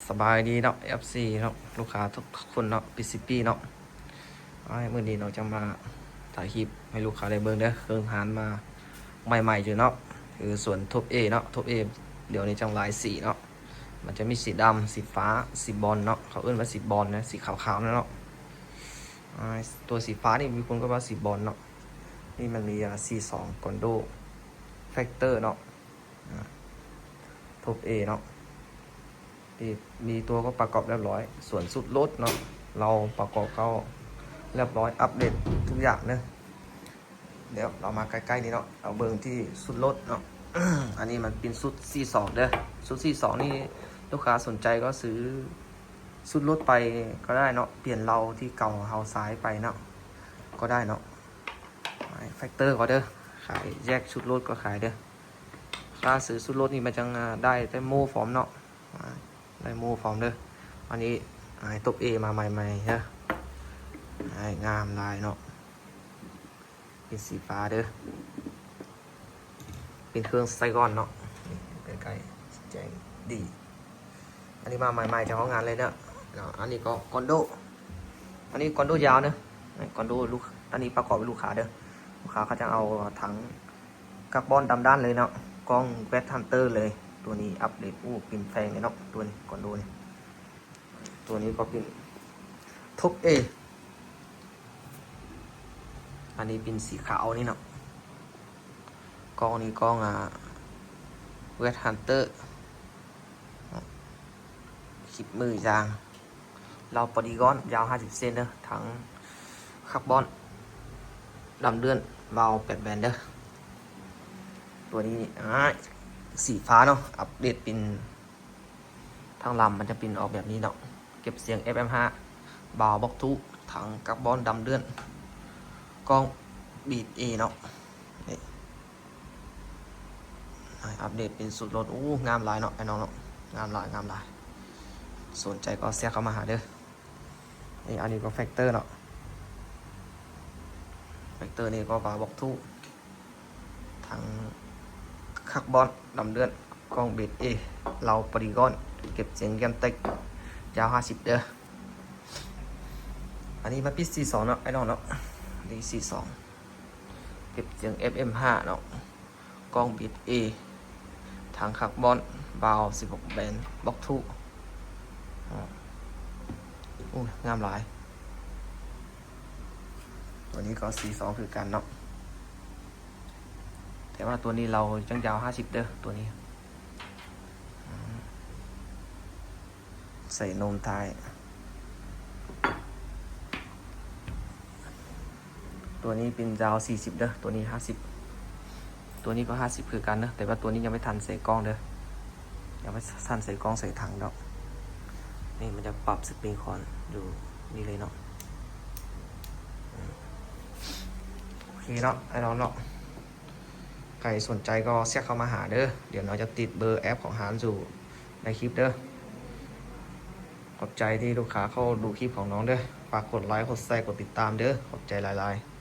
ສະບາຍດີເນາະ ເອັຟຊີເນາະ ລູກຄ້າທຸກຄົນເນາະ ພີຊີພີເນາະ. ອ້າຍ ມື້ນີ້ເນາະ ຈະມາຖ່າຍຄລິບໃຫ້ລູກຄ້າໄດ້ເບິ່ງເດີ ເຄື່ອງຮ້ານມາໃໝ່ໆຢູ່ເນາະ ຄືສ່ວນທັອບເອເນາະ. ທັອບເອດຽວນີ້ຈັ່ງຫຼາຍສີເນາະ ມັນຈະມີສີດຳ ສີຟ້າ ສີບອນເນາະ ເຂົາເອີ້ນວ່າສີບອນນະ ສີຂາວໆນັ້ນເນາະ. ອາ ຕົວສີຟ້ານີ້ມີຄົນກໍວ່າສີບອນເນາະ. ນີ້ມັນມີ ອາ ສີ່ສອງ ຄອນໂດ ແຟກເຕີເນາະ ອາ ທັອບເອເນາະ ທີ່ມີຕົວກໍປະກອບຮຽບຮ້ອຍ. ສ່ວນຊຸດລົດເນາະ ເຮົາປະກອບເຂົ້າຮຽບຮ້ອຍ ອັບເດດທຸກຢ່າງເດີ. ດຽວເຮົາມາໃກ້ໆນີ້ເນາະ ເຮົາເບິ່ງທີ່ຊຸດລົດເນາະ. ອັນນີ້ມັນເປັນຊຸດສີ່ສອງເດີ ຊຸດສີ່ສອງນີ້ ລູກຄ້າສົນໃຈກໍຊື້ຊຸດລົດໄປກໍໄດ້ເນາະ ປ່ຽນເລົາທີ່ເກົ່າເຮົາໃຊ້ໄປເນາະ ກໍໄດ້ເນາະ. ແຟກເຕີກໍເດີ ຂາຍແຍກຊຸດລົດກໍຂາຍເດີ. ຄ່າຊື້ຊຸດລົດນີ້ມັນຈັ່ງ ອາ ໄດ້ແຕ່ໂມ້ພ້ອມເນາະ ອາ ໄດ້ໂມ້ພ້ອມເດີ. ອັນນີ້ ອາ ທັອບເອມາໃໝ່ໆເດີ ອາ ງາມຫຼາຍເນາະ ເປັນສີຟ້າເດີ ເປັນເຄື່ອງໄຊກ່ອນເນາະ. ນີ້ໃກ້ໆ ແຈ້ງດີ ອັນນີ້ມາໃໝ່ໆຈາກໂຮງງານເລີຍເນາະ. ເນາະ ອັນນີ້ກໍຄອນໂດ ອັນນີ້ຄອນໂດຍາວເນາະ ຄອນໂດລູກ ອັນນີ້ປະກອບໃຫ້ລູກຄ້າເດີ. ລູກຄ້າເຂົາຈະເອົາຖັງຄາບອນດຳດ້ານເລີຍເນາະ ກ້ອງແວັດຮັນເຕີເລີຍ. ຕົວນີ້ອັບເດດ ໂອ້ ເປັນແພງເລີຍເນາະ ຕົວນີ້ຄອນໂດນີ້. ຕົວນີ້ກໍເປັນທັອບເອ ອັນນີ້ເປັນສີຂາວນີ້ເນາະ. ກ້ອງນີ້ກ້ອງ ອາ ແວັດຮັນເຕີ ຄລິບມືຢາງ ເລົາປອລີກອນ ຍາວຫ້າສິບເຊັນເດີ ຖັງຄາບອນ ດຳເດືອນ ວາວແປດແບນເດີ. ຕົວນີ້ ອາ ສີຟ້າເນາະ ອັບເດດເປັນ ທາງລຳມັນຈະເປັນອອກແບບນີ້ເນາະ ເກັບສຽງເອັຟເອັມຫ້າ ວາວບັອກທູ ຖັງຄາບອນດຳເດືອນ ກ້ອງບີດເອເນາະ. ນີ້ ອັບເດດເປັນຊຸດລົດ ໂອ້ ງາມຫຼາຍເນາະ ອ້າຍນ້ອງເນາະ ງາມຫຼາຍ ງາມຫຼາຍ. ສົນໃຈກໍແຊັດເຂົ້າມາຫາເດີ. ນີ້ ອັນນີ້ກໍແຟກເຕີເນາະ ແຟກເຕີນີ້ກໍວາວບັອກທູ ຖັງຄາບອນດຳເດືອນ ກ້ອງບີດເອ ເລົາປາລີກອນ ເກັບສຽງແກມເຕັກ ຍາວຫ້າສິບເດີ. ອັນນີ້ມັນເປັນສີ່ສອງເນາະ ອ້າຍນ້ອງເນາະ ນີ້ສີ່ສອງ ເກັບສຽງເອັຟເອັມຫ້າເນາະ ກ້ອງບີດເອ ຖັງຄາບອນ ວາວສິບຫົກແບນ ບັອກທູ. ໂອ້ຍ ງາມຫຼາຍ. ຕົວນີ້ກໍສີ່ສອງຄືກັນເນາະ ແຕ່ວ່າຕົວນີ້ເລົາຍັງຍາວຫ້າສິບເດີ ຕົວນີ້ ໃສ່ໂນມທ້າຍ. ຕົວນີ້ເປັນຍາວສີ່ສິບເດີ ຕົວນີ້ຫ້າສິບ ຕົວນີ້ກໍຫ້າສິບຄືກັນເດີ ແຕ່ວ່າຕົວນີ້ຍັງບໍ່ທັນໃສ່ກ້ອງເດີ ຍັງບໍ່ທັນໃສ່ກ້ອງໃສ່ຖັງດອກ. ນີ້ມັນຈະປັບສະປຣິງຄອນຢູ່ນີ້ເລີຍເນາະ. ໂອເຄເນາະ ອ້າຍນ້ອງເນາະ ໃຜສົນໃຈກໍແຊັດເຂົ້າມາຫາເດີ. ດຽວນ້ອງຈະຕິດເບີແອັບຂອງຮ້ານຢູ່ໃນຄລິບເດີ. ຂອບໃຈທີ່ລູກຄ້າເຂົ້າດູຄລິບຂອງນ້ອງເດີ. ຝາກກົດໄລ ກົດແຊ ກົດຕິດຕາມເດີ. ຂອບໃຈຫຼາຍໆ.